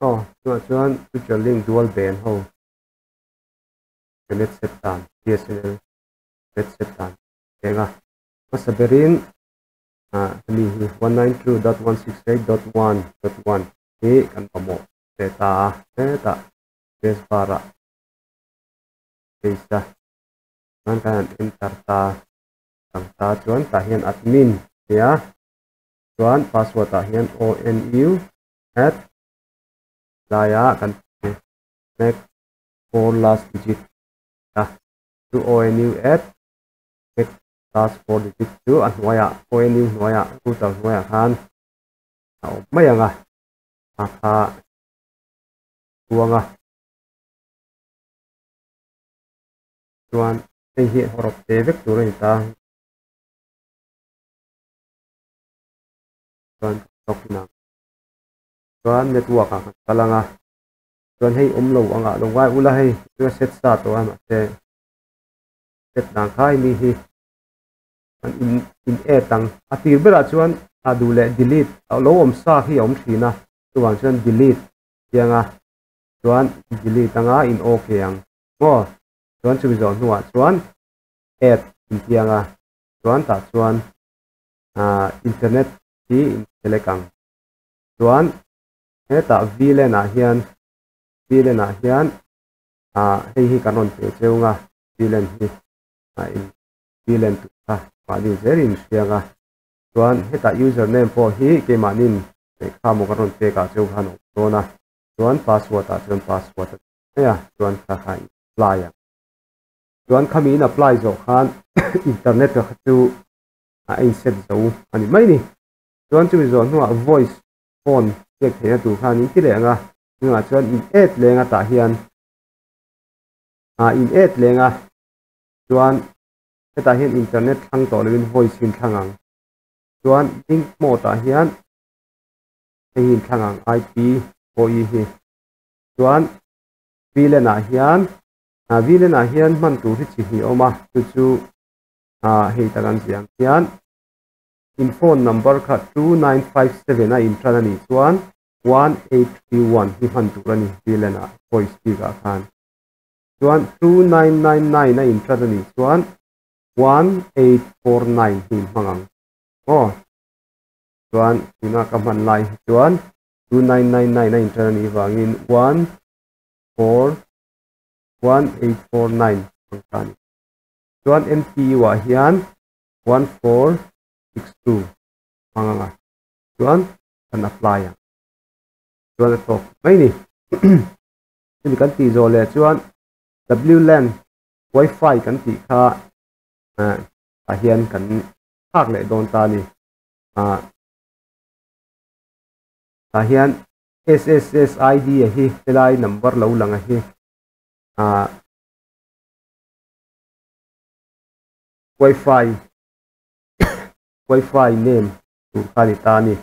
Aw chungah chuan future link dual band ho internet set dan BSNL net set dan thleng a hmasa berin ah hemi hi 192.168.1.1 hi kan mamawh ve ta a hetah space bar ah paste a chuan kan han enter ta ang ta chuan tah hian admin nia chuan password ah hian onu at laiah kan make four last digit a chu onu at make last four digit chu a hnuaiah onu hnuaiah router hnuaiah khan a awm mai ang a a kha chuang a chuan hei hi hawrawp te vek tur a ni ta chuan login ang chuan network ah kan kal ang a chuan hei awm lo ang ah lo ngai ula hei chu a set sa tawh a mahse set dan kha hemi hi an in in add ang a tir berah chuan a duh leh delete lo awm sa khi a awm thin a chuvang chuan delete chiang a chuan delete anga in ok ang maw chuan chumi zawh hnuah chuan add intiang a chuan tah chuan ah internet hi in select ang chuan hetah vlan ah hian vlan ah hian ah hei hi kan rawn pe cheu ang a vlan hi ah in vlan tur kha mahni zel in hriang a chuan hetah user name pawh hi keimahnin lehkha maw kan rawn pek ah cheu khan a awm dawn a chuan password ah chuan password a ni mai a chuan kha kha in apply ang chuan khami in apply zawh khan internet kha chu a in set zo a ni mai ni chuan chumi zawh hnuah voice phone pek theihna tur khan in ti leh ang a chungah chuan in add leng a tah hian ah in add leng a chuan hetah hian internet thlang tawh lovin voice hi in thlang ang chuan link mode ah hian hei hi in thlang ang IP pawh i hi chuan VLAN ah hian ah VLAN ah hian hman tur hi chi hnih a awm a chu chu ah hei tak an ziah ang hian in phone number kha 2957 a intan a nih chuan 1831 hi hman tur a ni VLAN ah voice bik ah khan chuan 2999 a intan a nih chuan 1849 hi in hmang ang aw chuan tuna ka hman lai hi chuan 2999 a intan a nih vangin 1 4 1849 hmang ta a ni chuan M_P_U ah hian 1462 hmang ang a chuan kan apply ang chuan a tawk mai ni chumi kan tih zawh leh chuan W_L_A_N wifi kan tih kha ah tah hian kan thlak leh dawn ta a ni ah tah hian S_S_S_I_D a hi helai number lo lang a hi ah wifi wifi name tur kha a ni ta a ni.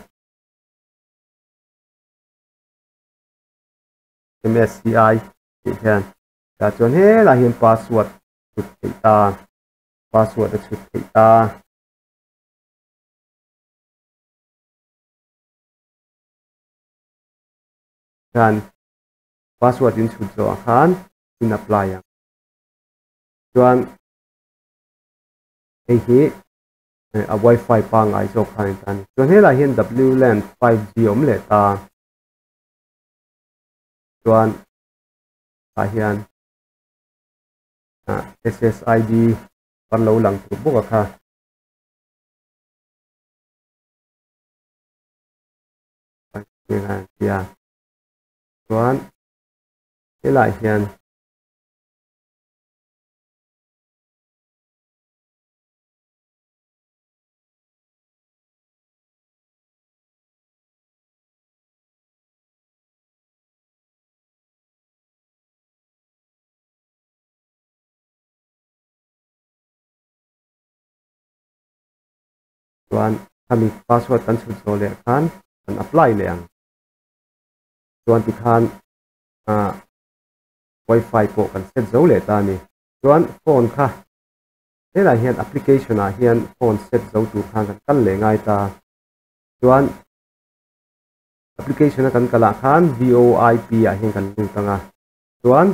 M_S_C_I tih hian tah chuan helaiah hian password chhut theih ta password a chhut theih ta. Hian password in chhut zawh ah khan in apply ang chuan hei hi a wifi pangngai zawk khan a ni ta a ni chuan helaiah hian W_L_A_N 5G a awm leh ta chuan tah hian ah S_S_I_D kan lo lang tur bawk a kha. Chuan helaiah hian chuan khami password kan chhut zawh leh khan kan apply leh ang chuan tikhan ah wifi pawh kan set zo leh ta a ni chuan phone kha helaiah hian application ah hian phone set zo tur khan kan kal leh ngai ta chuan. Application a kan kalah khan VoIP ah hian kan lut anga chuan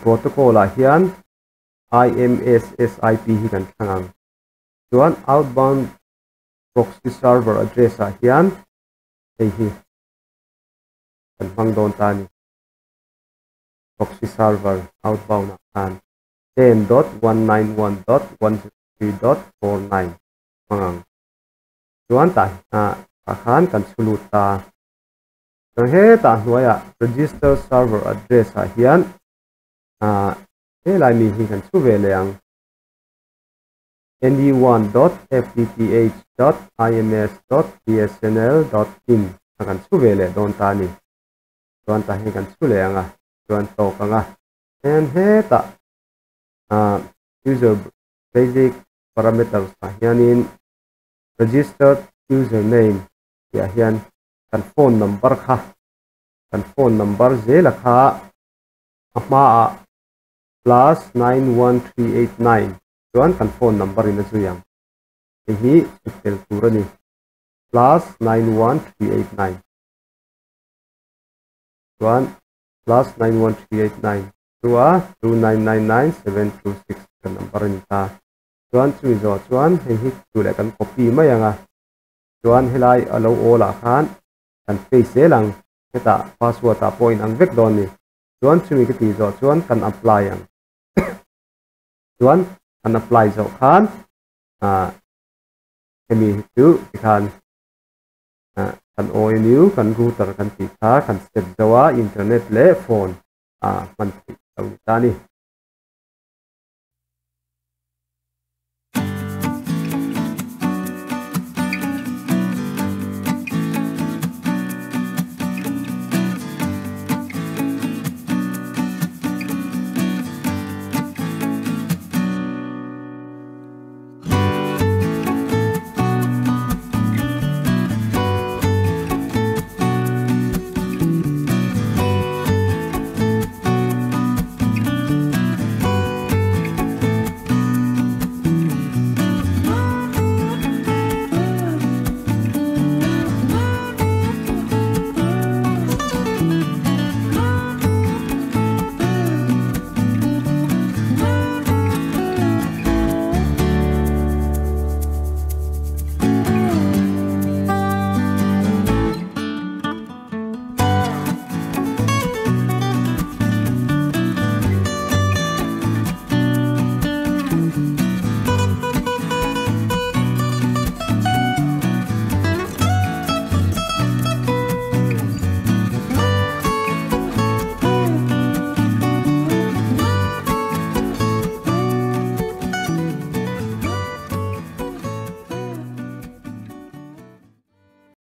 protocol ah hian IMSSIP hi kan thlang ang. Chuan outbound proxy server address ah hian hei hi kan hmang dawn ta a ni. Proxy server outbound ah khan 10.191.103.49 hmang ang. Chuan tah ah khan kan chhu lut ta. Chuan hetah hnuaiah register server address ah hian ah helai mi hi kan chhu ve leh ang. Ne1 dot ftth dot ims dot bsnl dot in a kan chhu ve leh dawn ta a ni. Chuan tah hian kan chhu leh ang a, chuan tawk ang a. Then hetah ah user basic parameters ah hianin registered username tih ah hian kan phone number kha kan phone number zela kha a hmaah plus 91389 chuan kan phone number in a zui ang. Hei hi chhut tel tur a ni plus 91389 chuan plus 91389 chua 2999726 kan number a ni ta. Chuan chumi zawh chuan hei hi chu leh kan copy mai ang a. Chuan helai a lo awl ah khan kan paste zel ang. Hetah password ah pawh inang vek dawn a ni. Chuan chumi ka tih zawh chuan kan apply ang. Chuan kan apply zawh khan ah hemi hi chu tikhan ah kan ONU kan router kan tih kha kan set zo a internet leh phone ah hman theih lo ni ta a ni.